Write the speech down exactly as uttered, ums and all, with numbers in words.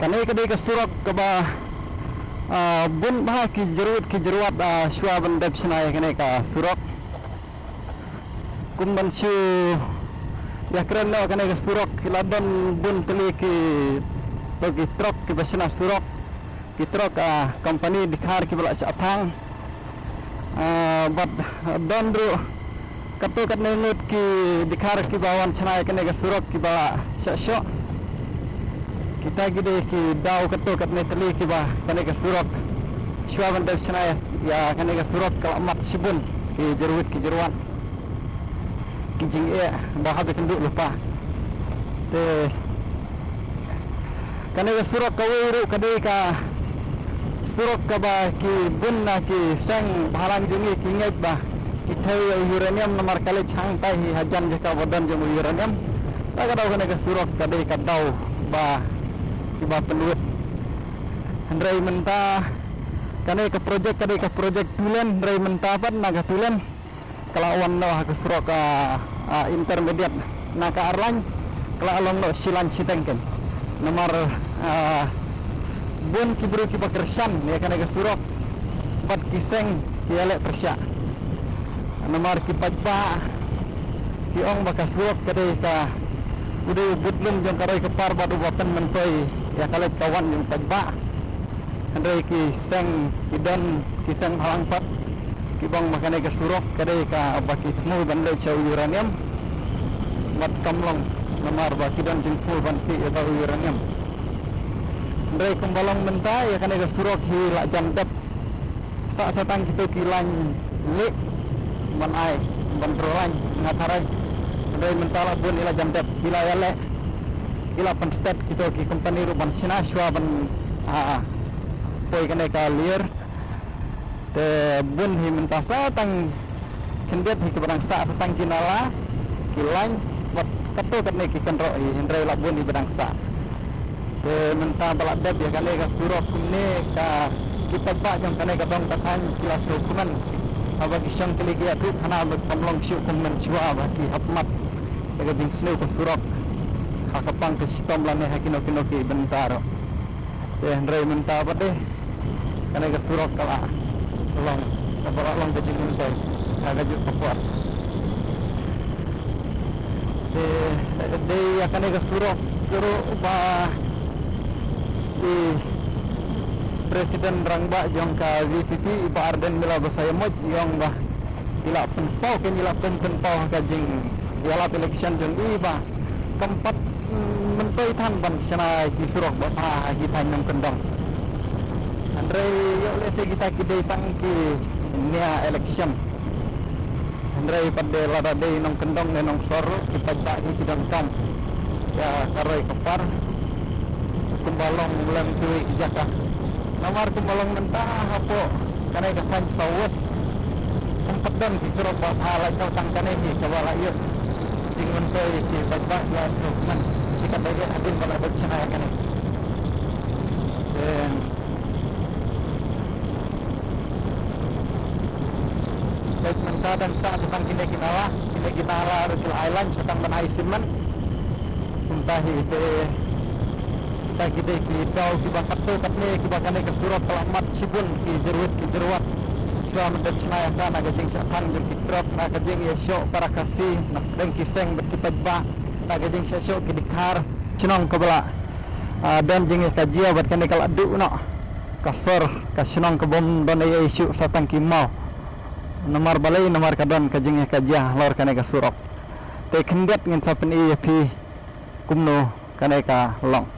Kane ka dei ka surok kaba, ah, bun bha ki jyrwit ki jyrwat, ah, shuwa ban dep shna ïa kane ka surok. Kum ban shu ïakren noh, kane ka surok ki la don bun tylli ki, to ki trok kiba shna surok, ki trok, ah, company Dkhar kiba la shah thang. Ah, bad don ruh katto katne ngut ki Dkhar kiba wan shna ïa kane ka surok kiba la shah shoh. Kita ki dei ki daw katto katne tylli kiba kane ka surok, shuwa ban dep shna ïa kane ka surok ka la mat shibun ki jyrwit ki jyrwat, ki jingeh ba hap ban kynduh lypa. Te kane ka surok kawei ruh ka dei ka surok kaba ki bun na ki seng bhalang jong ngi ki ngeit ba ki thei ïa u uranium, namar ka leit hangtai hi hajan jaka ba don jong u uranium. Ta ka daw kane ka surok ka dei ka daw ba kiba pynwit. Hynrei mynta kane ka project ka dei ka project two lane, hynrei mynta pat na ka two lane ka la wan noh ha ka surok, ah, ah, intermediate, na ka ar lane ka la long noh shi lane shiteng keiñ. Namar, ah, bun ki briew kiba kyrshan ïa kane ka surok bad ki seng ki ïaleh pyrshah. Namar ki paidbah ki ong ba ka surok ka dei ka, u dei u budlum jong ka roi ka par bad uba pynmyntoi ïa ka leit ka wan jong u paidbah. Hynrei ki seng, ki don ki seng bhalang pat kiba ong ba kane ka surok ka dei kaba ki thmu ban leit sha u uranium, bad kam long, namar ba ki don jingthmu ban tih ïa uta u uranium. Hynrei kumba long mynta, ïa kane ka surok hi la jan dep. Sah sa tang kito ki lain lieh ban ai, ban trei lain, nga tharai. Hynrei mynta la bun, i la jan dep, ki la ïaleh, ki la pynstet kito ki company ruh ban shna shuwa ban, ah, poi kane ka layer. Te bun hi mynta sa tang khyndiat hi kiba dang sah, sa tang ki nala, ki lain, bad katto katne ki kynroh hi, hynrei la bun hi ba dang sah. Te mynta ba la dep ïa kane ka surok kumne, ka, ki paidbah jong kane ka dong ka thaiñ ki la sngewkmen. Haba ki shong ki leit ïathuh khana ba kam long shuh kum mynshuwa ba ki hap mad ïa ka jingsniew ka surok ha ka pang ka shitom lane ha kino kino ki bynta ruh. Te hynrei mynta pat de kane ka surok ka la long, kaba la long ka jingmyntoi ha kajuh ka por. Te dei ïa kane ka surok ruh ba i President Rangbah jong ka V P P, i Bah Ardent Miller Basaiawmoit, i ong ba i la pynpaw, keiñ i la pyn, pynpaw ha ka jingïalap election jong i ba kam pat, mm, myntoi than ban shna ki surok ba bha ha ki thaiñ nongkyndong. Hynrei ïoh lehse kita ki dei tang ki nia election. Hynrei pat de lada dei nongkyndong ne nongsor ruh, ki paidbah hi ki donkam ïa ka roi ka par kumba long lem kiwei ki jaka. Namar kumba long mynta hapoh kane ka thaiñ South West, ym pat don ki surok ba bha, lait noh tang kane hi kaba la ïoh jingmyntoi, ki paidbah ki la sngewkmen, shi katdei hadien ba la dep shna ïa kane. Te Peit mynta dang sah sa tang kine ki nala, kine ki nala ruh ki la ai lain sa tang ban ai cement. Kumta hi te kita ki dei ki daw kiba katto katne kiba kane ka surok ka la mat shibun ki jyrwit ki jyrwat. Shuwa ban dep shna ïa ka, na ka jingshah thang jong ki trok, na ka jingïashoh para Khasi, na pdeng ki seng bad ki paidbah, na ka jingshah shoh ki Dkhar. Shnong kaba la, ah, don jingïakajia bad kane ka la duh noh. Ka sor ka shnong ka bym don ei ei shuh, sa tang ki maw. Namar balei? Namar ka don ka jingïakajia halor kane ka surok. Te khyndiat ngin sa pyni ïa phi kumno kane ka long.